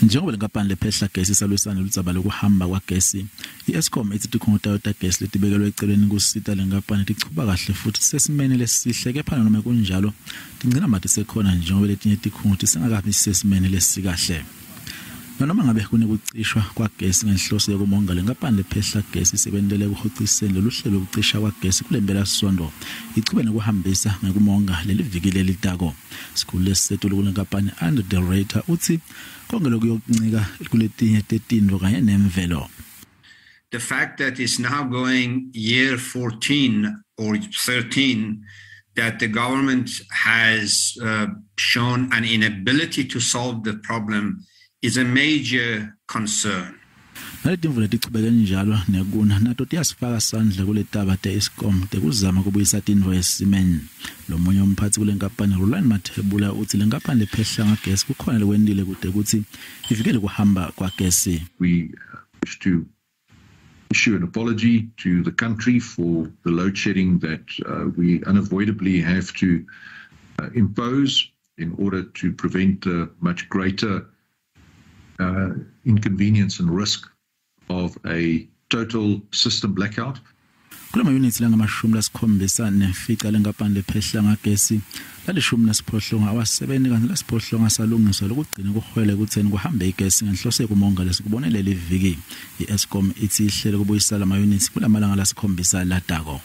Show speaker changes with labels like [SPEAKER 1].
[SPEAKER 1] Njengoba lenkampani lephehla gesi isalwisana neludzaba lwekuhamba kwagesi, i-Eskom itsi tikhungo tayo tagesi letibekelwe eceleni kusita lenkampani tichuba kahle futsi tisesimeni lesihle, kepha nanome kunjalo tingcinamba tisekhona njengoba letinye tikhungo tisengakabi sesimeni lesikahle. Nanoma ngabe kunekucishwa kwagesi ngenhloso yekumonga, lenkampani lephehla gesi isebentele ekuhociseni loluhlelo lwekucisha kwagesi kulempelasonto, ichube nekuhambisa ngekumonga leliviki lelitako. Sikhulu lesisetulu kulenkampani Andre de Ruyter utsi konke lokuyokuncika kuletinye tetintfo kanye nemvelo.
[SPEAKER 2] The fact that it's now going year 14 or 13 that the government has shown an inability to solve the problem is a major concern.
[SPEAKER 1] Naletimvula letichubeke njalo nekuna nato tiyasifaka sandla kuletaba te-Eskom tekuzama kubuyisa tintfo esimeni. Lomunye umphatsi kulenkampani Rulani Mathebula utsi lenkampani lephehla ngagesi kukhona lekwentile kute kutsi ivikele kuhamba kwagesi.
[SPEAKER 3] We wish to issue an apology to the country for the load shedding that we unavoidably have to impose in order to prevent a much greater inconvenience and risk of a total system blackout.
[SPEAKER 1] Kulamayunithi langama-75 lenkampani lephehla ngagesi, lalishumi nesiphohlongo awasebenti kantsi lasiphohlongo asalungiswa, lokugcina kuhwele ekutseni kuhambe igesi ngenhloso yekumonga lesikubone leli viki. I-Eskom itsi ihlele kubuyisa lamayunithi kulamalanga lasikhombisa latako.